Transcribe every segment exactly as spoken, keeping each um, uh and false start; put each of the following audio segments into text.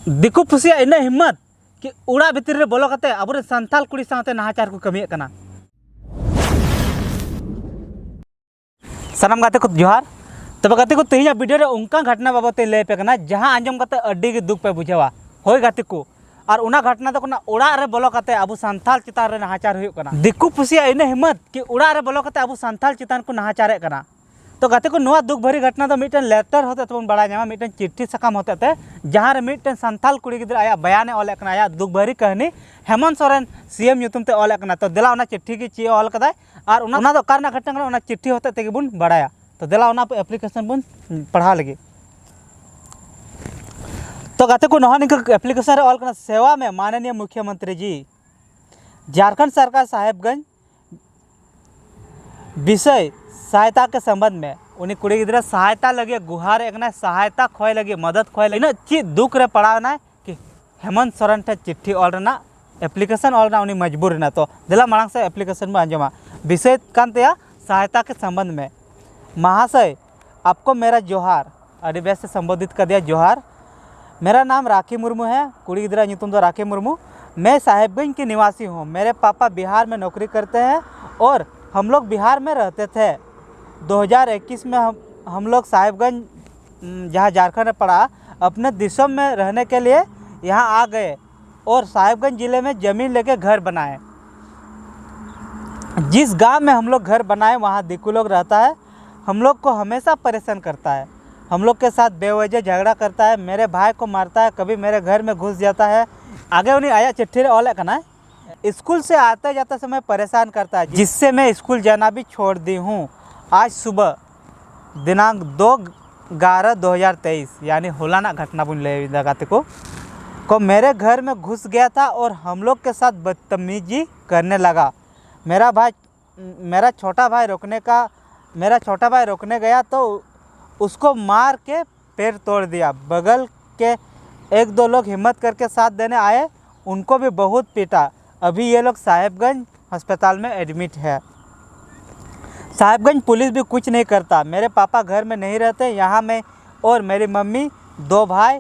ᱫᱤᱠᱩ ᱯᱩᱥᱤᱭᱟᱜ ᱤᱱᱟᱹᱜ ᱦᱤᱢᱢᱚᱛ ᱠᱤ ᱚᱲᱟᱜ ᱵᱷᱤᱛᱤᱨ ᱨᱮ ᱵᱚᱞᱚ ᱠᱟᱛᱮ ᱟᱵᱚᱨᱮᱱ ᱥᱟᱱᱛᱟᱲ ᱠᱩᱲᱤ ᱥᱟᱶᱛᱮ ᱱᱟᱦᱟᱪᱟᱨ ᱠᱚ ᱠᱟᱹᱢᱤᱭᱮᱫ ᱠᱟᱱᱟ᱾ ᱥᱟᱱᱟᱢ ᱜᱟᱛᱮ ᱠᱚ ᱡᱚᱦᱟᱨ᱾ ᱛᱚᱵᱮ ᱜᱟᱛᱮ ᱠᱚ, ᱛᱮᱦᱮᱧᱟᱜ ᱵᱷᱤᱰᱤᱭᱳ ᱨᱮ ᱚᱱᱠᱟᱱ ᱜᱷᱚᱴᱚᱱᱟ ᱵᱟᱵᱚᱫ ᱛᱮᱧ ᱞᱟᱹᱭ ᱟᱯᱮ ᱠᱟᱱᱟ, ᱡᱟᱦᱟᱸ ᱟᱸᱡᱚᱢ ᱠᱟᱛᱮ ᱟᱹᱰᱤ ᱜᱮ ᱫᱩᱠ ᱯᱮ ᱵᱩᱡᱷᱟᱹᱣᱟ᱾ ᱦᱳᱭ ᱜᱟᱛᱮ ᱠᱚ, ᱟᱨ ᱚᱱᱟ ᱜᱷᱚᱴᱚᱱᱟ ᱫᱚ ᱠᱟᱱᱟ ᱚᱲᱟᱜ ᱨᱮ ᱵᱚᱞᱚ ᱠᱟᱛᱮ ᱟᱵᱚ ᱥᱟᱱᱛᱟᱲ ᱪᱮᱛᱟᱱ ᱨᱮ ᱱᱟᱦᱟᱪᱟᱨ ᱦᱩᱭᱩᱜ ᱠᱟᱱᱟ᱾ ᱫᱤᱠᱩ ᱯᱩᱥᱤᱭᱟᱜ ᱤᱱᱟᱹ ᱦᱤᱢᱢᱚᱛ ᱠᱤ ᱚᱲᱟᱜ ᱨᱮ ᱵᱚᱞᱚ ᱠᱟᱛᱮ ᱟᱵᱚ ᱥᱟᱱᱛᱟᱲ ᱪᱮᱛᱟᱱ ᱠᱚ ᱱᱟᱦᱟᱪᱟᱨᱮᱫ ᱠᱟᱱᱟ᱾ ᱛᱚ ᱜᱟᱛᱮ ᱠᱚ, ᱱᱚᱣᱟ ᱫᱩᱠ ᱵᱷᱟᱹᱨᱤ ᱜᱷᱚᱴᱚᱱᱟ ᱫᱚ ᱢᱤᱫᱴᱮᱱ ᱞᱮᱴᱟᱨ ᱦᱚᱛᱮ ᱛᱮᱵᱚᱱ ᱵᱟᱲᱟᱭ ᱧᱟᱢᱟ, ᱢᱤᱫᱴᱮᱱ ᱪᱤᱴᱷᱤ ᱥᱟᱠᱟᱢ ᱦᱚᱛᱮ ᱛᱮ, ᱡᱟᱦᱟᱸ ᱨᱮ ᱢᱤᱫᱴᱮᱱ ᱥᱟᱱᱛᱟᱲ ᱠᱩᱲᱤ ᱜᱤᱫᱽᱨᱟᱹ ᱟᱭᱟᱜ ᱵᱟᱭᱟᱱᱮ ᱚᱞᱮᱫ ᱠᱟᱱᱟ, ᱟᱭᱟᱜ ᱫᱩᱠ ᱵᱷᱟᱹᱨᱤ ᱠᱟᱹᱦᱱᱤ ᱦᱮᱢᱚᱱᱛ ᱥᱚᱨᱮᱱ ᱥᱤ ᱮᱢ ᱧᱩᱛᱩᱢ ᱛᱮ ᱚᱞᱮᱫ ᱠᱟᱱᱟ᱾ ᱛᱚ ᱫᱮᱞᱟ ᱚᱱᱟ ᱪᱤᱴᱷᱤ ᱜᱮ ᱪᱮᱫ ᱮ ᱚᱞ ᱠᱟᱫᱟᱭ ᱟᱨ ᱚᱱᱟ, ᱚᱱᱟ ᱫᱚ ᱚᱠᱟ ᱨᱮᱱᱟᱜ ᱜᱷᱚᱴᱚᱱᱟ ᱠᱟᱱᱟ, ᱚᱱᱟ ᱪᱤᱴᱷᱤ ᱦᱚᱛᱮ ᱛᱮᱜᱮ ᱵᱚᱱ ᱵᱟᱲᱟᱭᱟ᱾ ᱛᱚ ᱫᱮᱞᱟ ᱚᱱᱟ ᱮᱯᱞᱤᱠᱮᱥᱚᱱ ᱵᱚᱱ ᱯᱟᱲᱦᱟᱣ ᱞᱟᱹᱜᱤᱫ᱾ ᱛᱚ ᱜᱟᱛᱮ ᱠᱚ, ᱱᱚᱣᱟ ᱱᱤᱝᱠᱟᱹ ᱮᱯᱞᱤᱠᱮᱥᱚᱱ ᱨᱮ ᱚᱞ ᱠᱟᱱᱟ, ᱥᱮᱣᱟ ᱢᱮ ᱢᱟᱱᱚᱱᱤᱭᱚ ᱢᱩᱠᱷᱭᱚᱢᱚᱱᱛᱨᱤ ᱡᱤ, ᱡᱷᱟᱲᱠᱷᱚᱸᱰ ᱥᱚᱨᱠᱟᱨ ᱥᱟᱦᱮᱵᱽᱜᱚᱸᱡᱽ ᱵᱤᱥᱚᱭ ᱥᱟᱦᱟᱭᱛᱟ ᱠᱮ ᱥᱚᱢᱵᱚᱱᱫᱷ ᱢᱮ᱾ ᱩᱱᱤ ᱠᱩᱲᱤ ᱜᱤᱫᱽᱨᱟᱹ ᱥᱟᱦᱟᱭᱛᱟ ᱞᱟᱹᱜᱤᱫ ᱜᱩᱦᱟᱨ ᱮ ᱠᱟᱱᱟᱭ, ᱥᱟᱦᱟᱭᱛᱟ ᱠᱷᱚᱭ ᱞᱟᱹᱜᱤᱫ, ᱢᱚᱫᱚᱫ ᱠᱷᱚᱭ ᱞᱟᱹᱜᱤᱫ᱾ ᱤᱱᱟᱹᱜ ᱪᱮᱫ ᱫᱩᱠ ᱨᱮ ᱯᱟᱲᱟᱣ ᱮᱱᱟᱭ ᱠᱤ ᱦᱮᱢᱚᱱᱛ ᱥᱚᱨᱮᱱ ᱴᱷᱮᱱ ᱪᱤᱴᱷᱤ ᱚᱞ ᱨᱮᱱᱟᱜ, ᱮᱯᱞᱤᱠᱮᱥᱚᱱ ᱚᱞ ᱨᱮᱱᱟᱜ ᱩᱱᱤ ᱢᱚᱡᱽᱵᱩᱨ ᱮᱱᱟ᱾ ᱛᱚ ᱫᱮᱞᱟ ᱢᱟᱲᱟᱝ ᱥᱮᱫ ᱮᱯᱞᱤᱠᱮᱥᱚᱱ ᱵᱚᱱ ᱟᱸᱡᱚᱢᱟ᱾ ᱵᱤᱥᱚᱭ ᱠᱟᱱ ᱛᱟᱭᱟ ᱥᱟᱦᱟᱭᱛᱟ ᱠᱮ ᱥᱚᱢᱵᱚᱱᱫᱷ ᱢᱮ᱾ महाशय, आपको मेरा जोहार। ᱟᱹᱰᱤ ᱵᱮᱥ ᱮ ᱥᱚᱢᱵᱳᱫᱷᱤᱛ ᱠᱟᱫᱮᱭᱟ, ᱡᱚᱦᱟᱨ᱾ मेरा नाम राखी मुर्मू है, ᱠᱩᱲᱤ ᱜᱤᱫᱽᱨᱟᱹ ᱧᱩᱛᱩᱢ ᱫᱚ ᱨᱟᱠᱷᱤ ᱢᱩᱨᱢᱩ। मैं साहिबगंज की निवासी हूँ। मेरे पापा बिहार में नौकरी करते हैं और हम लोग बिहार में रहते थे। दो हज़ार इक्कीस में हम हम लोग साहिबगंज, उम, जहाँ झारखंड में पड़ा, अपने दिसोम में रहने के लिए यहाँ आ गए और साहिबगंज ज़िले में ज़मीन लेके घर बनाए। जिस गांव में हम लोग घर बनाए, वहाँ दिक्कू लोग रहता है। हम लोग को हमेशा परेशान करता है, हम लोग के साथ बेवजह झगड़ा करता है, मेरे भाई को मारता है, कभी मेरे घर में घुस जाता है। ᱟᱜᱮ ᱩᱱᱤ ᱟᱭᱟᱜ ᱪᱤᱴᱷᱤ ᱨᱮ ᱚᱞᱮᱫ ᱠᱟᱱᱟᱭ, स्कूल से आते जाते समय परेशान करता है, जिससे मैं स्कूल जाना भी छोड़ दी हूँ। आज सुबह दिनांक दो ग्यारह दो हज़ार तेईस, यानी ᱦᱚᱞᱟᱱᱟᱜ ᱜᱷᱚᱴᱚᱱᱟ ᱵᱚᱱ ᱞᱟᱹᱭ ᱮᱫᱟ ᱜᱟᱛᱮ ᱠᱚ, को मेरे घर में घुस गया था और हम लोग के साथ बदतमीजी करने लगा। मेरा भाई मेरा छोटा भाई रोकने का मेरा छोटा भाई रोकने गया तो उसको मार के पैर तोड़ दिया। बगल के एक दो लोग हिम्मत करके साथ देने आए, उनको भी बहुत पीटा। अभी ये लोग साहिबगंज अस्पताल में एडमिट है। साहिबगंज पुलिस भी कुछ नहीं करता। मेरे पापा घर में नहीं रहते, यहाँ मैं और मेरी मम्मी, दो भाई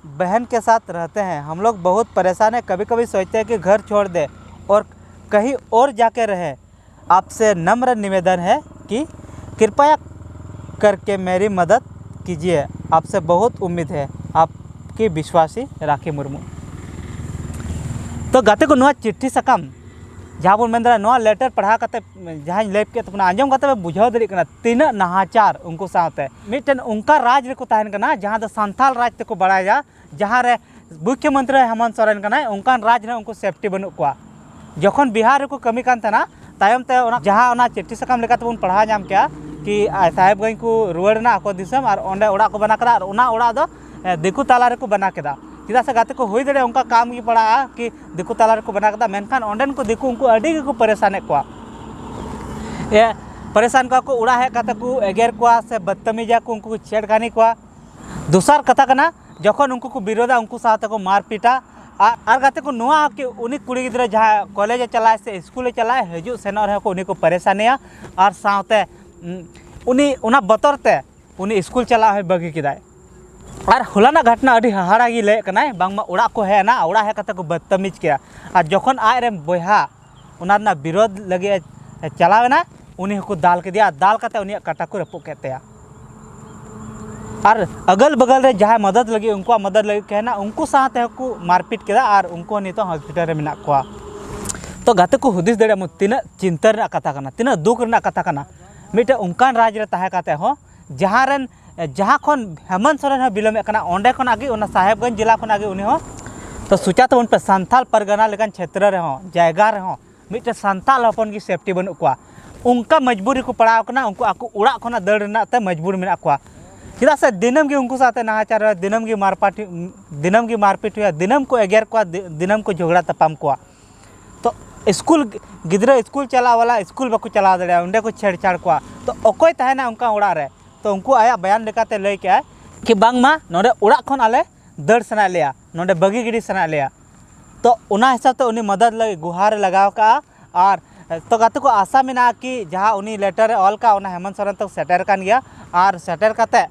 बहन के साथ रहते हैं, हम लोग बहुत परेशान हैं। कभी कभी सोचते हैं कि घर छोड़ दे और कहीं और जाके रहें। आपसे नम्र निवेदन है कि कृपया करके मेरी मदद कीजिए। आपसे बहुत उम्मीद है। आपकी विश्वासी राखी मुर्मू। ᱛᱚ ᱜᱟᱛᱮ ᱠᱚ, ᱱᱚᱣᱟ ᱪᱤᱴᱷᱤ ᱥᱟᱠᱟᱢ ᱡᱟᱦᱟᱸ ᱵᱚᱱ ᱢᱮᱱ ᱫᱟᱲᱮᱭᱟᱜᱼᱟ, ᱱᱚᱣᱟ ᱞᱮᱴᱟᱨ ᱯᱟᱲᱦᱟᱣ ᱠᱟᱛᱮ ᱡᱟᱦᱟᱸᱧ ᱞᱟᱹᱭ ᱠᱮᱫ ᱛᱟᱵᱚᱱᱟ, ᱟᱸᱡᱚᱢ ᱠᱟᱛᱮ ᱯᱮ ᱵᱩᱡᱷᱟᱹᱣ ᱫᱟᱲᱮᱭᱟᱜ ᱠᱟᱱᱟ ᱛᱤᱱᱟᱹᱜ ᱱᱟᱦᱟᱪᱟᱨ ᱩᱱᱠᱩ ᱥᱟᱶᱛᱮ᱾ ᱢᱤᱫᱴᱮᱱ ᱚᱱᱠᱟ ᱨᱟᱡᱽ ᱨᱮᱠᱚ ᱛᱟᱦᱮᱱ ᱠᱟᱱᱟ ᱡᱟᱦᱟᱸ ᱫᱚ ᱥᱟᱱᱛᱟᱞ ᱨᱟᱡᱽ ᱛᱮᱠᱚ ᱵᱟᱲᱟᱭᱟ, ᱡᱟᱦᱟᱸ ᱨᱮ ᱢᱩᱠᱷᱭᱚᱢᱚᱱᱛᱨᱤ ᱦᱮᱢᱚᱱᱛ ᱥᱚᱨᱮᱱ ᱠᱟᱱᱟᱭ, ᱚᱱᱠᱟᱱ ᱨᱟᱡᱽ ᱨᱮ ᱩᱱᱠᱩ ᱥᱮᱯᱴᱤ ᱵᱟᱹᱱᱩᱜ ᱠᱚᱣᱟ᱾ ᱡᱚᱠᱷᱚᱱ ᱵᱤᱦᱟᱨ ᱨᱮᱠᱚ ᱠᱟᱹᱢᱤ ᱠᱟᱱ ᱛᱟᱦᱮᱱᱟ, ᱛᱟᱭᱚᱢ ᱛᱮ ᱚᱱᱟ ᱡᱟᱦᱟᱸ ᱚᱱᱟ ᱪᱤᱴᱷᱤ ᱥᱟᱠᱟᱢ ᱞᱮᱠᱟᱛᱮ ᱵᱚᱱ ᱯᱟᱲᱦᱟᱣ ᱧᱟᱢ ᱠᱮᱜᱼᱟ ᱠᱤ ᱥᱟᱦᱮᱵᱽᱜᱚᱸᱡᱽ ᱠᱚ ᱨᱩᱣᱟᱹᱲ ᱮᱱᱟ ᱟᱠᱚ ᱫᱤᱥᱚᱢ ᱟᱨ ᱚᱸᱰᱮ ᱚᱲᱟᱜ ᱠᱚ ᱵᱮᱱᱟᱣ ᱠᱮᱫᱟ ᱟᱨ ᱚᱱᱟ ᱚᱲᱟᱜ ᱫᱚ ᱫᱤᱠᱩ ᱛᱟᱞᱟ ᱨᱮᱠᱚ ᱵᱮᱱᱟᱣ ᱠᱮᱫᱟ᱾ ᱪᱮᱫᱟᱜ ᱥᱮ ᱜᱟᱛᱮ ᱠᱚ, ᱦᱩᱭ ᱫᱟᱲᱮᱭᱟᱜᱼᱟ ᱚᱱᱠᱟ ᱠᱟᱢ ᱜᱮ ᱯᱟᱲᱟᱜᱼᱟ ᱠᱤ ᱫᱤᱠᱩ ᱛᱟᱞᱟ ᱨᱮᱠᱚ ᱵᱮᱱᱟᱣ ᱠᱮᱫᱟ, ᱢᱮᱱᱠᱷᱟᱱ ᱚᱸᱰᱮᱱ ᱠᱚ ᱫᱤᱠᱩ ᱩᱱᱠᱩ ᱟᱹᱰᱤ ᱜᱮᱠᱚ ᱯᱟᱨᱤᱥᱟᱱᱮᱫ ᱠᱚᱣᱟ᱾ ᱮ ᱯᱟᱨᱤᱥᱟᱱ ᱠᱚᱣᱟ ᱠᱚ, ᱚᱲᱟᱜ ᱦᱮᱡ ᱠᱟᱛᱮ ᱠᱚ ᱮᱜᱮᱨ ᱠᱚᱣᱟ ᱥᱮ ᱵᱚᱫᱛᱟᱢᱤᱡᱟ ᱠᱚ, ᱩᱱᱠᱩ ᱠᱚ ᱪᱷᱮᱲᱠᱷᱟᱱᱤ ᱠᱚᱣᱟ᱾ ᱫᱚᱥᱟᱨ ᱠᱟᱛᱷᱟ ᱠᱟᱱᱟ, ᱡᱚᱠᱷᱚᱱ ᱩᱱᱠᱩ ᱠᱚ ᱵᱤᱨᱳᱫᱟ, ᱩᱱᱠᱩ ᱥᱟᱶᱛᱮ ᱠᱚ ᱢᱟᱨᱯᱤᱴᱟ᱾ ᱟᱨ ᱟᱨ ᱜᱟᱛᱮ ᱠᱚ, ᱱᱚᱣᱟ ᱠᱤ ᱩᱱᱤ ᱠᱩᱲᱤ ᱜᱤᱫᱽᱨᱟᱹ ᱡᱟᱦᱟᱸ ᱠᱚᱞᱮᱡᱽ ᱮ ᱪᱟᱞᱟᱜᱼᱟ ᱥᱮ ᱥᱠᱩᱞ ᱮ ᱪᱟᱞᱟᱜᱼᱟ, ᱦᱤᱡᱩᱜ ᱥᱮᱱᱚᱜ ᱨᱮᱦᱚᱸ ᱠᱚ ᱩᱱᱤ ᱠᱚ ᱯᱟᱨᱤᱥᱟᱱᱮᱭᱟ᱾ ᱟᱨ ᱥᱟᱶᱛᱮ ᱩᱱᱤ ᱚᱱᱟ ᱵᱚᱛᱚᱨ ᱛᱮ ᱩᱱᱤ ᱥᱠᱩᱞ ᱪᱟᱞᱟᱜ ᱦᱚᱸᱭ ᱵᱟᱹᱜᱤ ᱠᱮᱫᱟᱭ᱾ ᱟᱨ ᱦᱚᱞᱟᱱᱟᱜ ᱜᱷᱚᱴᱚᱱᱟ ᱟᱹᱰᱤ ᱦᱟᱦᱟᱲᱟ ᱜᱮ ᱞᱟᱹᱭᱮᱫ ᱠᱟᱱᱟᱭ, ᱵᱟᱝᱢᱟ ᱚᱲᱟᱜ ᱠᱚ ᱦᱮᱡ ᱮᱱᱟ, ᱚᱲᱟᱜ ᱦᱮᱡ ᱠᱟᱛᱮ ᱠᱚ ᱵᱚᱫᱛᱟᱢᱤᱡ ᱠᱮᱭᱟ᱾ ᱟᱨ ᱡᱚᱠᱷᱚᱱ ᱟᱡ ᱨᱮᱱ ᱵᱚᱭᱦᱟ ᱚᱱᱟ ᱨᱮᱱᱟᱜ ᱵᱤᱨᱳᱫᱷ ᱞᱟᱹᱜᱤᱫ ᱮ ᱪᱟᱞᱟᱣ ᱮᱱᱟ, ᱩᱱᱤ ᱦᱚᱸᱠᱚ ᱫᱟᱞ ᱠᱮᱫᱮᱭᱟ, ᱫᱟᱞ ᱠᱟᱛᱮ ᱩᱱᱤᱭᱟᱜ ᱠᱟᱴᱟ ᱠᱚ ᱨᱟᱹᱯᱩᱫ ᱠᱮᱫ ᱛᱟᱭᱟ᱾ ᱟᱨ ᱟᱜᱟᱞ ᱵᱟᱜᱟᱞ ᱨᱮ ᱡᱟᱦᱟᱸᱭ ᱢᱚᱫᱚᱫ ᱞᱟᱹᱜᱤᱫ, ᱩᱱᱠᱩᱣᱟᱜ ᱢᱚᱫᱚᱫ ᱞᱟᱹᱜᱤᱫ ᱠᱚ ᱦᱮᱡ ᱮᱱᱟ, ᱩᱱᱠᱩ ᱥᱟᱶᱛᱮ ᱦᱚᱸᱠᱚ ᱢᱟᱨᱯᱤᱴ ᱠᱮᱫᱟ ᱟᱨ ᱩᱱᱠᱩ ᱦᱚᱸ ᱱᱤᱛᱚᱜ ᱦᱚᱥᱯᱤᱴᱟᱞ ᱨᱮ ᱢᱮᱱᱟᱜ ᱠᱚᱣᱟ᱾ ᱛᱚ ᱜᱟᱛᱮ ᱠᱚ, ᱦᱩᱫᱤᱥ ᱫᱟᱲᱮᱭᱟᱜ ᱢᱟ ᱛᱤᱱᱟᱹᱜ ᱪᱤᱱᱛᱟᱹ ᱨᱮᱱᱟᱜ ᱠᱟᱛᱷᱟ ᱠᱟᱱᱟ, ᱛᱤᱱᱟᱹᱜ ᱫᱩᱠ ᱨᱮᱱᱟᱜ ᱠᱟᱛᱷᱟ ᱠᱟᱱᱟ᱾ ᱢᱤᱫᱴᱮᱱ ᱚᱱᱠᱟᱱ ᱨᱟᱡᱽ ᱨᱮ ᱛᱟᱦᱮᱸ ᱠᱟᱛᱮ ᱦᱚᱸ ᱡᱟᱦᱟᱸ ᱨᱮᱱ ᱡᱟᱦᱟᱸ ᱠᱷᱚᱱ ᱦᱮᱢᱚᱱᱛ ᱥᱚᱨᱮᱱ ᱦᱚᱸ ᱵᱤᱞᱚᱢᱮᱫ ᱠᱟᱱᱟ, ᱚᱸᱰᱮ ᱠᱷᱚᱱᱟᱜ ᱜᱮ ᱚᱱᱟ ᱥᱟᱦᱮᱵᱽᱜᱚᱸᱡᱽ ᱡᱮᱞᱟ ᱠᱷᱚᱱᱟᱜ ᱜᱮ ᱩᱱᱤ ᱦᱚᱸ᱾ ᱛᱚ ᱥᱚᱪᱟ ᱛᱟᱵᱚᱱ ᱯᱮ, ᱥᱟᱱᱛᱟᱞ ᱯᱟᱨᱜᱟᱱᱟ ᱞᱮᱠᱟᱱ ᱪᱷᱮᱛᱨᱚ ᱨᱮᱦᱚᱸ, ᱡᱟᱭᱜᱟ ᱨᱮᱦᱚᱸ ᱢᱤᱫᱴᱮᱱ ᱥᱟᱱᱛᱟᱞ ᱦᱚᱯᱚᱱ ᱜᱮ ᱥᱮᱯᱴᱤ ᱵᱟᱹᱱᱩᱜ ᱠᱚᱣᱟ᱾ ᱚᱱᱠᱟ ᱢᱚᱡᱽᱵᱩᱨᱤ ᱠᱚ ᱯᱟᱲᱟᱣ ᱠᱟᱱᱟ, ᱩᱱᱠᱩ ᱟᱠᱚ ᱚᱲᱟᱜ ᱠᱷᱚᱱᱟᱜ ᱫᱟᱹᱲ ᱨᱮᱱᱟᱜ ᱛᱮ ᱢᱚᱡᱽᱵᱩᱨ ᱢᱮᱱᱟᱜ ᱠᱚᱣᱟ᱾ ᱪᱮᱫᱟᱜ ᱥᱮ ᱫᱤᱱᱟᱹᱢ ᱜᱮ ᱩᱱᱠᱩ ᱥᱟᱶᱛᱮ ᱱᱟᱦᱟᱪᱟᱨ ᱦᱩᱭᱩᱜᱼᱟ, ᱫᱤᱱᱟᱹᱢ ᱜᱮ ᱢᱟᱨᱯᱟᱴ ᱫᱤᱱᱟᱹᱢ ᱜᱮ ᱢᱟᱨᱯᱤᱴ ᱦᱩᱭᱩᱜᱼᱟ, ᱫᱤᱱᱟᱹᱢ ᱠᱚ ᱮᱜᱮᱨ ᱠᱚᱣᱟ, ᱫᱤ- ᱫᱤᱱᱟᱹᱢ ᱠᱚ ᱡᱷᱚᱜᱽᱲᱟ ᱛᱟᱯᱟᱢ ᱠᱚᱣᱟ᱾ ᱛᱚ ᱥᱠᱩᱞ ᱜᱤᱫᱽᱨᱟᱹ ᱥᱠᱩᱞ ᱪᱟᱞᱟᱣ ᱵᱟᱞᱟ ᱥᱠᱩᱞ ᱵᱟᱠᱚ ᱪᱟᱞᱟᱣ ᱫᱟᱲᱮᱭᱟᱜᱼᱟ, ᱚᱸᱰᱮ ᱠᱚ ᱪᱷᱮᱲᱪᱷᱟᱲ ᱠᱚᱣᱟ᱾ ᱛᱚ ᱚᱠᱚᱭ ᱛᱟᱦᱮᱱᱟ ᱚᱱᱠᱟ ᱚᱲᱟᱜ ᱨᱮ? ᱛᱚ ᱩᱱᱠᱩ ᱟᱭᱟᱜ ᱵᱟᱭᱟᱱ ᱞᱮᱠᱟᱛᱮ ᱞᱟᱹᱭ ᱠᱮᱜᱼᱟᱭ ᱠᱤ ᱵᱟᱝᱢᱟ ᱱᱚᱰᱮ ᱚᱲᱟᱜ ᱠᱷᱚᱱ ᱟᱞᱮ ᱫᱟᱹᱲ ᱥᱟᱱᱟᱭᱮᱫ ᱞᱮᱭᱟ, ᱱᱚᱰᱮ ᱵᱟᱹᱜᱤ ᱜᱤᱰᱤ ᱥᱟᱱᱟᱭᱮᱫ ᱞᱮᱭᱟ᱾ ᱛᱚ ᱚᱱᱟ ᱦᱤᱥᱟᱹᱵ ᱛᱮ ᱩᱱᱤ ᱢᱚᱫᱚᱫ ᱞᱟᱹᱜᱤᱫ ᱜᱩᱦᱟᱨ ᱮ ᱞᱟᱜᱟᱣ ᱠᱟᱜᱼᱟ᱾ ᱟᱨ ᱛᱚ ᱜᱟᱛᱮ ᱠᱚ, ᱟᱥᱟ ᱢᱮᱱᱟᱜᱼᱟ ᱠᱤ ᱡᱟᱦᱟᱸ ᱩᱱᱤ ᱞᱮᱴᱟᱨ ᱮ ᱚᱞ ᱠᱟᱜᱼᱟ, ᱚᱱᱟ ᱦᱮᱢᱚᱱᱛ ᱥᱚᱨᱮᱱ ᱛᱟᱠᱚ ᱥᱮᱴᱮᱨ ᱠᱟᱱ ᱜᱮᱭᱟ᱾ ᱟᱨ ᱥᱮᱴᱮᱨ ᱠᱟᱛᱮ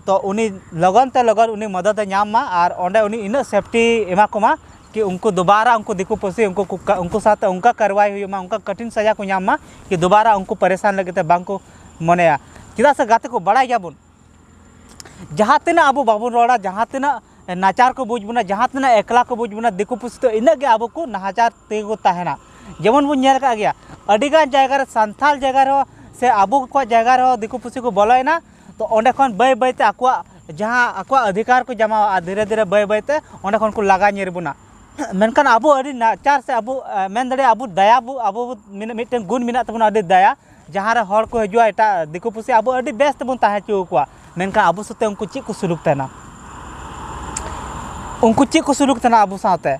ᱛᱚ ᱩᱱᱤ ᱞᱚᱜᱚᱱ ᱛᱮ ᱞᱚᱜᱚᱱ ᱩᱱᱤ ᱢᱚᱫᱚᱫ ᱮ ᱧᱟᱢ ᱢᱟ ᱟᱨ ᱚᱸᱰᱮ ᱩᱱᱤ ᱤᱱᱟᱹᱜ ᱥᱮᱯᱴᱤ ᱮᱢᱟ ᱠᱚᱢᱟ ᱠᱤ ᱩᱱᱠᱩ ᱫᱩᱵᱟᱨᱟ ᱩᱱᱠᱩ ᱫᱤᱠᱩ ᱯᱩᱥᱤ ᱩᱱᱠᱩ ᱠᱚ ᱠᱟ- ᱩᱱᱠᱩ ᱥᱟᱶᱛᱮ ᱚᱱᱠᱟ ᱠᱟᱨᱣᱟᱭ ᱦᱩᱭᱩᱜ ᱢᱟ, ᱚᱱᱠᱟ ᱠᱚᱴᱷᱤᱱ ᱥᱟᱡᱟ ᱠᱚ ᱧᱟᱢ ᱢᱟ ᱠᱤ ᱫᱩᱵᱟᱨᱟ ᱩᱱᱠᱩ ᱯᱟᱨᱮᱥᱟᱱ ᱞᱟᱹᱜᱤᱫ ᱛᱮ ᱵᱟᱝ ᱠᱚ ᱢᱚᱱᱮᱭᱟ᱾ ᱪᱮᱫᱟᱜ ᱥᱮ ᱜᱟᱛᱮ ᱠᱚ, ᱵᱟᱲᱟᱭ ᱜᱮᱭᱟᱵᱚᱱ, ᱡᱟᱦᱟᱸ ᱛᱤᱱᱟᱹᱜ ᱟᱵᱚ ᱵᱟᱵᱚᱱ ᱨᱚᱲᱟ, ᱡᱟᱦᱟᱸ ᱛᱤᱱᱟᱹᱜ ᱱᱟᱪᱟᱨ ᱠᱚ ᱵᱩᱡᱽ ᱵᱚᱱᱟ, ᱡᱟᱦᱟᱸ ᱛᱤᱱᱟᱹᱜ ᱮᱠᱞᱟ ᱠᱚ ᱵᱩᱡᱽ ᱵᱚᱱᱟ, ᱫᱤᱠᱩ ᱯᱩᱥᱤ ᱫᱚ ᱤᱱᱟᱹᱜ ᱜᱮ ᱟᱵᱚ ᱠᱚ ᱱᱟᱦᱟᱪᱟᱨ ᱛᱮᱜᱮ ᱠᱚ ᱛᱟᱦᱮᱱᱟ᱾ ᱡᱮᱢᱚᱱ ᱵᱚᱱ ᱧᱮᱞ ᱟᱠᱟᱫ ᱜᱮᱭᱟ, ᱟᱹᱰᱤᱜᱟᱱ ᱡᱟᱭᱜᱟ ᱨᱮ, ᱥᱟᱱᱛᱟᱞ ᱡᱟᱭᱜᱟ ᱨᱮᱦᱚᱸ ᱥᱮ ᱟᱵᱚ ᱠᱚᱣᱟᱜ ᱡᱟᱭᱜᱟ ᱨᱮᱦᱚᱸ ᱫᱤᱠᱩ ᱯᱩᱥᱤ ᱠᱚ ᱵᱚᱞᱚᱭᱮᱱᱟ, ᱛᱚ ᱚᱸᱰᱮ ᱠᱷᱚᱱ ᱵᱟᱹᱭ ᱵᱟᱹᱭ ᱛᱮ ᱟᱠᱚᱣᱟᱜ ᱡᱟᱦᱟᱸ ᱟᱠᱚᱣᱟᱜ ᱚᱫᱷᱤᱠᱟᱨ ᱠᱚ ᱡᱟᱢᱟᱣᱟ, ᱫᱷᱤᱨᱮ ᱫᱷᱤᱨᱮ ᱵᱟᱹᱭ ᱵᱟᱹᱭ ᱛᱮ ᱚᱸᱰᱮ ᱠᱷᱚᱱ ᱠᱚ ᱞᱟᱜᱟ ᱧᱤᱨ ᱵᱚᱱᱟ᱾ ᱢᱮᱱᱠᱷᱟᱱ ᱟᱵᱚ ᱟᱹᱰᱤ ᱱᱟᱪᱟᱨ ᱥᱮ ᱟᱵᱚ, ᱮ, ᱢᱮᱱ ᱫᱟᱲᱮᱭᱟᱜᱼᱟ, ᱟᱵᱚ ᱫᱟᱭᱟ ᱵᱚ, ᱟᱵᱚ ᱢᱤᱫ- ᱢᱤᱫᱴᱮᱱ ᱜᱩᱱ ᱢᱮᱱᱟᱜ ᱛᱟᱵᱚᱱᱟ, ᱟᱹᱰᱤ ᱫᱟᱭᱟ᱾ ᱡᱟᱦᱟᱸ ᱨᱮ ᱦᱚᱲ ᱠᱚ ᱦᱤᱡᱩᱜᱼᱟ, ᱮᱴᱟᱜ ᱫᱤᱠᱩ ᱯᱩᱥᱤ, ᱟᱵᱚ ᱟᱹᱰᱤ ᱵᱮᱥ ᱛᱮᱵᱚᱱ ᱛᱟᱦᱮᱸ ᱦᱚᱪᱚ ᱟᱠᱚᱣᱟ, ᱢᱮᱱᱠᱷᱟᱱ ᱟᱵᱚ ᱥᱟᱛᱮ ᱩᱱᱠᱩ ᱪᱮᱫ ᱠᱚ ᱥᱩᱞᱩᱠ ᱛᱟᱦᱮᱱᱟ? ᱩᱱᱠᱩ ᱪᱮᱫ ᱠᱚ ᱥᱩᱞᱩᱠ ᱛᱟᱦᱮᱱᱟ ᱟᱵᱚ ᱥᱟᱶᱛᱮ?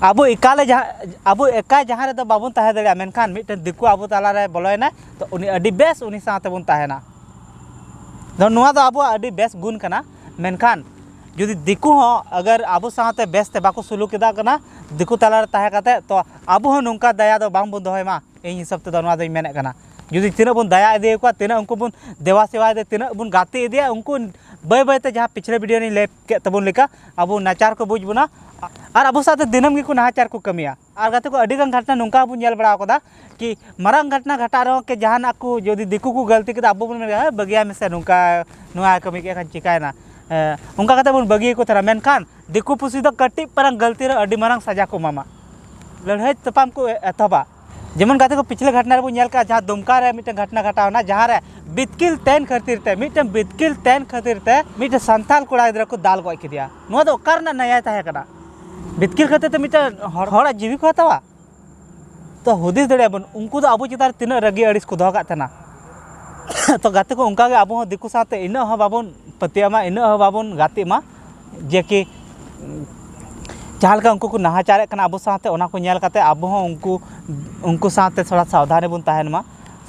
ᱟᱵᱚ ᱮᱠᱟᱞᱮ ᱡᱟᱦᱟᱸ, ᱟᱵᱚ ᱮᱠᱟᱭ ᱡᱟᱦᱟᱸ ᱨᱮᱫᱚ ᱵᱟᱵᱚᱱ ᱛᱟᱦᱮᱸ ᱫᱟᱲᱮᱭᱟᱜᱼᱟ, ᱢᱮᱱᱠᱷᱟᱱ ᱢᱤᱫᱴᱮᱱ ᱫᱤᱠᱩ ᱟᱵᱚ ᱛᱟᱞᱟᱨᱮ ᱵᱚᱞᱚᱭᱮᱱᱟᱭ, ᱛᱚ ᱩᱱᱤ ᱟᱹᱰᱤ ᱵᱮᱥ ᱩᱱᱤ ᱥᱟᱶ ᱛᱮᱵᱚᱱ ᱛᱟᱦᱮᱱᱟ᱾ ᱫᱚ ᱱᱚᱣᱟ ᱫᱚ ᱟᱵᱚᱣᱟᱜ ᱟᱹᱰᱤ ᱵᱮᱥ ᱜᱩᱱ ᱠᱟᱱᱟ᱾ ᱢᱮᱱᱠᱷᱟᱱ ᱡᱩᱫᱤ ᱫᱤᱠᱩ ᱦᱚᱸ ᱟᱜᱟᱨ ᱟᱵᱚ ᱥᱟᱶᱛᱮ ᱵᱮᱥ ᱛᱮ ᱵᱟᱠᱚ ᱥᱩᱞᱩᱠ ᱮᱫᱟ ᱠᱟᱱᱟ, ᱫᱤᱠᱩ ᱛᱟᱞᱟᱨᱮ ᱛᱟᱦᱮᱸ ᱠᱟᱛᱮ, ᱛᱚ ᱟᱵᱚ ᱦᱚᱸ ᱱᱚᱝᱠᱟ ᱫᱟᱭᱟ ᱫᱚ ᱵᱟᱝ ᱵᱚᱱ ᱫᱚᱦᱚᱭ ᱢᱟ᱾ ᱤᱧ ᱦᱤᱥᱟᱹᱵ ᱛᱮᱫᱚ ᱱᱚᱣᱟ ᱫᱚᱧ ᱢᱮᱱᱮᱫ ᱠᱟᱱᱟ, ᱡᱩᱫᱤ ᱛᱤᱱᱟᱹᱜ ᱵᱚᱱ ᱫᱟᱭᱟ ᱤᱫᱤᱭᱟᱠᱚᱣᱟ, ᱛᱤᱱᱟᱹᱜ ᱩᱱᱠᱩ ᱵᱚᱱ ᱫᱮᱵᱟ ᱥᱮᱵᱟ ᱤᱫᱤᱭᱟ, ᱛᱤᱱᱟᱹᱜ ᱵᱚᱱ ᱜᱟᱛᱮ ᱤᱫᱤᱭᱟ, ᱩᱱᱠᱩ ᱵᱟᱹᱭ ᱵᱟᱹᱭ ᱛᱮ ᱡᱟᱦᱟᱸ ᱯᱤᱪᱷᱞᱟᱹ ᱵᱷᱤᱰᱤᱭᱳ ᱨᱤᱧ ᱞᱟᱹᱭ ᱠᱮᱫ ᱛᱟᱵᱚᱱ ᱞᱮᱠᱟ, ᱟᱵᱚ ᱱᱟᱪᱟᱨ ᱠᱚ ᱵᱩᱡᱽ ᱵᱚᱱᱟ᱾ ᱟᱨ ᱟᱵᱚ ᱥᱟᱶᱛᱮ ᱫᱤᱱᱟᱹᱢ ᱜᱮᱠᱚ ᱱᱟᱦᱟᱪᱟᱨ ᱠᱚ ᱠᱟᱹᱢᱤᱭᱟ᱾ ᱟᱨ ᱜᱟᱛᱮ ᱠᱚ, ᱟᱹᱰᱤ ᱜᱟᱱ ᱜᱷᱚᱴᱱᱟ ᱱᱚᱝᱠᱟ ᱵᱚᱱ ᱧᱮᱞ ᱵᱟᱲᱟ ᱟᱠᱟᱫᱟ ᱠᱤ ᱢᱟᱨᱟᱝ ᱜᱷᱚᱴᱱᱟ ᱜᱷᱟᱴᱟᱜ ᱨᱮᱦᱚᱸ ᱠᱤ ᱡᱟᱦᱟᱱᱟᱜ ᱠᱚ ᱡᱩᱫᱤ ᱫᱤᱠᱩ ᱠᱚ ᱜᱟᱹᱞᱛᱤ ᱠᱮᱫᱟ, ᱟᱵᱚ ᱵᱚᱱ ᱢᱮᱱᱟ, "ᱦᱮᱸ, ᱵᱟᱹᱜᱤᱭᱟᱭ ᱢᱮᱥᱮ, ᱱᱚᱝᱠᱟ ᱱᱚᱣᱟ ᱠᱟᱹᱢᱤ ᱠᱮᱫ ᱠᱷᱟᱱ ᱪᱤᱠᱟᱹᱭᱮᱱᱟ?" ᱦᱮᱸ, ᱚᱱᱠᱟ ᱠᱟᱛᱮ ᱵᱚᱱ ᱵᱟᱹᱜᱤᱭᱟᱠᱚ ᱛᱟᱦᱮᱱᱟ᱾ ᱢᱮᱱᱠᱷᱟᱱ ᱫᱤᱠᱩ ᱯᱩᱥᱤ ᱫᱚ ᱠᱟᱹᱴᱤᱡ ᱯᱟᱨᱟᱝ ᱜᱟᱹᱞᱛᱤ ᱨᱮ ᱟᱹᱰᱤ ᱢᱟᱨᱟᱝ ᱥᱟᱡᱟ ᱠᱚ ᱮᱢᱟᱢᱟ, ᱞᱟᱹᱲᱦᱟᱹᱭ ᱛᱟᱯᱟᱢ ᱠᱚ ᱮᱛᱚᱦᱚᱵᱟ᱾ ᱡᱮᱢᱚᱱ ᱜᱟᱛᱮ ᱠᱚ, ᱯᱤᱪᱷᱞᱟᱹ ᱜᱷᱚᱴᱱᱟ ᱨᱮᱵᱚᱱ ᱧᱮᱞ ᱠᱟᱜᱼᱟ, ᱡᱟᱦᱟᱸ ᱫᱩᱢᱠᱟ ᱨᱮ ᱢᱤᱫᱴᱮᱱ ᱜᱷᱚᱴᱱᱟ ᱜᱷᱟᱴᱟᱣ ᱮᱱᱟ, ᱡᱟᱦᱟᱸ ᱨᱮ ᱵᱤᱛᱠᱤᱞ ᱛᱮᱱ ᱠᱷᱟᱹᱛᱤᱨ ᱛᱮ, ᱢᱤᱫᱴᱮᱱ ᱵᱤᱛᱠᱤᱞ ᱛᱮᱱ ᱠᱷᱟᱹᱛᱤᱨ ᱛᱮ ᱢᱤᱫᱴᱮᱱ ᱥᱟᱱᱛᱟᱲ ᱠᱚᱲᱟ ᱜᱤᱫᱽᱨᱟᱹ ᱠᱚ ᱫᱟᱞ ᱜᱚᱡ ᱠᱮᱫᱮᱭᱟ᱾ ᱱᱚᱣᱟ ᱫᱚ ᱚᱠᱟ ᱨᱮᱱᱟᱜ ᱱᱮᱭᱟᱭ ᱛᱟᱦᱮᱸ ᱠᱟᱱᱟ? ᱵᱤᱛᱠᱤᱞ ᱠᱷᱟᱹᱛᱤᱨ ᱛᱮ ᱢᱤᱫᱴᱮᱱ ᱦᱚᱲ, ᱦᱚᱲᱟᱜ ᱡᱤᱣᱤ ᱠᱚ ᱦᱟᱛᱟᱣᱟ? ᱛᱚ ᱦᱩᱫᱤᱥ ᱫᱟᱲᱮᱭᱟᱜᱼᱟ ᱵᱚᱱ, ᱩᱱᱠᱩ ᱫᱚ ᱟᱵᱚ ᱪᱮᱛᱟᱱ ᱨᱮ ᱛᱤᱱᱟᱹᱜ ᱨᱟᱹᱜᱤ ᱟᱹᱲᱤᱥ ᱠᱚ ᱫᱚᱦᱚ ᱠᱟᱜ ᱛᱟᱦᱮᱱᱟ᱾ ᱛᱚ ᱜᱟᱛᱮ ᱠᱚ, ᱚᱱᱠᱟ ᱜᱮ ᱟᱵᱚ ᱦᱚᱸ ᱫᱤᱠᱩ ᱥᱟᱶᱛᱮ ᱤᱱᱟᱹᱜ ᱦᱚᱸ ᱵᱟᱵᱚᱱ ᱯᱟᱹᱛᱭᱟᱹᱜ ᱢᱟ, ᱤᱱᱟᱹᱜ ᱦᱚᱸ ᱵᱟᱵᱚᱱ ᱜᱟᱛᱮᱜ ᱢᱟ, ᱡᱮ ᱠᱤ ᱡᱟᱦᱟᱸ ᱞᱮᱠᱟ ᱩᱱᱠᱩ ᱠᱚ ᱱᱟᱦᱟᱪᱟᱨᱮᱫ ᱠᱟᱱᱟ ᱟᱵᱚ ᱥᱟᱶᱛᱮ, ᱚᱱᱟ ᱠᱚ ᱧᱮᱞ ᱠᱟᱛᱮ ᱟᱵᱚ ᱦᱚᱸ ᱩᱱᱠᱩ, ᱩᱱᱠᱩ ᱥᱟᱶᱛᱮ ᱛᱷᱚᱲᱟ ᱥᱟᱵᱫᱷᱟᱱ ᱨᱮᱵᱚᱱ ᱛᱟᱦᱮᱱ ᱢᱟ᱾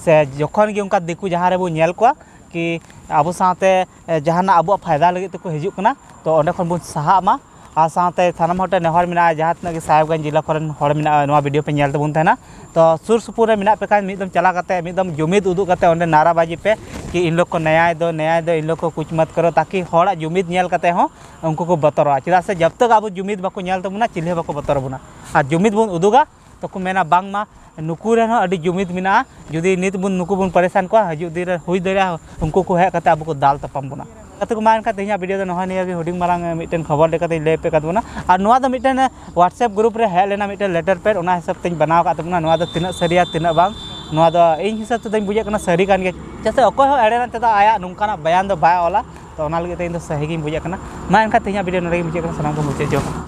ᱥᱮ ᱡᱚᱠᱷᱚᱱ ᱜᱮ ᱚᱱᱠᱟ ᱫᱤᱠᱩ ᱡᱟᱦᱟᱸ ᱨᱮᱵᱚᱱ ᱧᱮᱞ ᱠᱚᱣᱟ ᱠᱤ ᱟᱵᱚ ᱥᱟᱶᱛᱮ, ᱮ, ᱡᱟᱦᱟᱱᱟᱜ ᱟᱵᱚᱣᱟᱜ ᱯᱷᱟᱭᱫᱟ ᱞᱟᱹᱜᱤᱫ ᱛᱮᱠᱚ ᱦᱤᱡᱩᱜ ᱠᱟᱱᱟ, ᱛᱚ ᱚᱸᱰᱮ ᱠᱷᱚᱱ ᱵᱚᱱ ᱥᱟᱦᱟᱜ ᱢᱟ᱾ ᱟᱨ ᱥᱟᱶᱛᱮ ᱥᱟᱱᱟᱢ ᱦᱚᱲ ᱴᱷᱮᱱ ᱱᱮᱦᱚᱨ ᱢᱮᱱᱟᱜᱼᱟ, ᱡᱟᱦᱟᱸ ᱛᱤᱱᱟᱹᱜ ᱜᱮ ᱥᱟᱦᱮᱵᱽᱜᱚᱸᱡᱽ ᱡᱮᱞᱟ ᱠᱚᱨᱮᱱ ᱦᱚᱲ ᱢᱮᱱᱟᱜᱼᱟ, ᱱᱚᱣᱟ ᱵᱷᱤᱰᱤᱭᱳ ᱯᱮ ᱧᱮᱞ ᱛᱟᱵᱚᱱ ᱛᱟᱦᱮᱱᱟ, ᱛᱚ ᱥᱩᱨ ᱥᱩᱯᱩᱨ ᱨᱮ ᱢᱮᱱᱟᱜ ᱯᱮ ᱠᱷᱟᱱ ᱢᱤᱫ ᱫᱚᱢ ᱪᱟᱞᱟᱣ ᱠᱟᱛᱮ ᱢᱤᱫ ᱫᱚᱢ ᱡᱩᱢᱤᱫ ᱩᱫᱩᱜ ᱠᱟᱛᱮ ᱚᱸᱰᱮ ᱱᱟᱨᱟᱵᱟᱡᱤ ᱯᱮ ᱠᱤ ᱤᱱ ᱞᱳᱜ ᱠᱚ ᱱᱮᱭᱟᱭ ᱫᱚ, ᱱᱮᱭᱟᱭ ᱫᱚ, ᱤᱱ ᱞᱳᱜ ᱠᱚ ᱠᱩᱪ ᱢᱟᱛ ᱠᱟᱨᱳ, ᱛᱟᱠᱤ ᱦᱚᱲᱟᱜ ᱡᱩᱢᱤᱫ ᱧᱮᱞ ᱠᱟᱛᱮ ᱦᱚᱸ ᱩᱱᱠᱩ ᱠᱚ ᱵᱚᱛᱚᱨᱚᱜᱼᱟ᱾ ᱪᱮᱫᱟᱜ ᱥᱮ ᱡᱟᱵ ᱛᱟᱠ ᱟᱵᱚ ᱡᱩᱢᱤᱫ ᱵᱟᱠᱚ ᱧᱮᱞ ᱛᱟᱵᱚᱱᱟ, ᱪᱤᱞᱤ ᱦᱚᱸ ᱵᱟᱠᱚ ᱵᱚᱛᱚᱨ ᱟᱵᱚᱱᱟ᱾ ᱟᱨ ᱡᱩᱢᱤᱫ ᱵᱚᱱ ᱩᱫᱩᱜᱟ, ᱛᱚᱠᱚ ᱢᱮᱱᱟ, "ᱵᱟᱝᱢᱟ ᱱᱩᱠᱩ ᱨᱮᱱ ᱦᱚᱸ ᱟᱹᱰᱤ ᱡᱩᱢᱤᱫ ᱢᱮᱱᱟᱜᱼᱟ, ᱡᱩᱫᱤ ᱱᱤᱛ ᱵᱚᱱ ᱱᱩᱠᱩ ᱵᱚᱱ ᱯᱟᱨᱤᱥᱟᱱ ᱠᱚᱣᱟ, ᱦᱤᱡᱩᱜ ᱫᱤᱱ ᱨᱮ ᱦᱩᱭ ᱫᱟᱲᱮᱭᱟᱜᱼᱟ ᱩᱱᱠᱩ ᱠᱚ ᱦᱮᱡ ᱠᱟᱛᱮ ᱟᱵᱚ ᱠᱚ ᱫᱟᱞ ᱛᱟᱯᱟᱢ ᱵᱚᱱᱟ᱾" ᱜᱟᱛᱮ ᱠᱚ, ᱢᱟ ᱮᱱᱠᱷᱟᱱ ᱛᱮᱦᱮᱧᱟᱜ ᱵᱷᱤᱰᱤᱭᱳ ᱫᱚ ᱱᱚᱜᱼᱚᱭ ᱱᱤᱭᱟᱹ ᱜᱮ ᱦᱩᱰᱤᱧ ᱢᱟᱨᱟᱝ ᱢᱤᱫᱴᱮᱱ ᱠᱷᱚᱵᱚᱨ ᱞᱮᱠᱟᱛᱮᱧ ᱞᱟᱹᱭ ᱟᱯᱮ ᱠᱟᱱ ᱛᱟᱵᱚᱱᱟ᱾ ᱟᱨ ᱱᱚᱣᱟ ᱫᱚ ᱢᱤᱫᱴᱮᱱ WhatsApp ᱜᱨᱩᱯ ᱨᱮ ᱦᱮᱡ ᱞᱮᱱᱟ ᱢᱤᱫᱴᱮᱱ ᱞᱮᱴᱟᱨ ᱯᱮᱰ, ᱚᱱᱟ ᱦᱤᱥᱟᱹᱵ ᱛᱮᱧ ᱵᱮᱱᱟᱣ ᱟᱠᱟᱫ ᱛᱟᱵᱚᱱᱟ᱾ ᱱᱚᱣᱟ ᱫᱚ ᱛᱤᱱᱟᱹᱜ ᱥᱟᱹᱨᱤᱭᱟ ᱛᱤᱱᱟᱹᱜ ᱵᱟᱝ, ᱱᱚᱣᱟ ᱫᱚ ᱤᱧ ᱦᱤᱥᱟᱹᱵ ᱛᱮᱫᱚᱧ ᱵᱩᱡᱮᱫ ᱠᱟᱱᱟ ᱥᱟᱹᱨᱤ ᱠᱟᱱ ᱜᱮᱭᱟ᱾ ᱪᱮᱫᱟᱜ ᱥᱮ ᱚᱠᱚᱭ ᱦᱚᱸ ᱮᱲᱮ ᱢᱮᱱᱛᱮ ᱫᱚ ᱟᱭᱟᱜ ᱱᱚᱝᱠᱟᱱᱟᱜ ᱵᱟᱭᱟᱱ ᱫᱚ ᱵᱟᱭ ᱚᱞᱟ, ᱛᱚ ᱚᱱᱟ ᱞᱟᱹᱜᱤᱫ ᱛᱮ ᱤᱧ ᱫᱚ ᱥᱟᱹᱦᱤ ᱜᱤᱧ ᱵᱩᱡᱮᱫ ᱠᱟᱱᱟ᱾ ᱢᱟ ᱮᱱᱠᱷᱟᱱ ᱛᱮᱦᱮᱧᱟᱜ ᱵᱷᱤᱰᱤᱭᱳ ᱱᱚᱰᱮ ᱜᱮᱧ ᱢᱩᱪᱟᱹᱫ ᱠᱟᱱᱟ᱾ ᱥᱟᱱᱟᱢ ᱠᱚ ᱢᱩᱪᱟᱹᱫ ᱡᱚᱦᱟᱨ᱾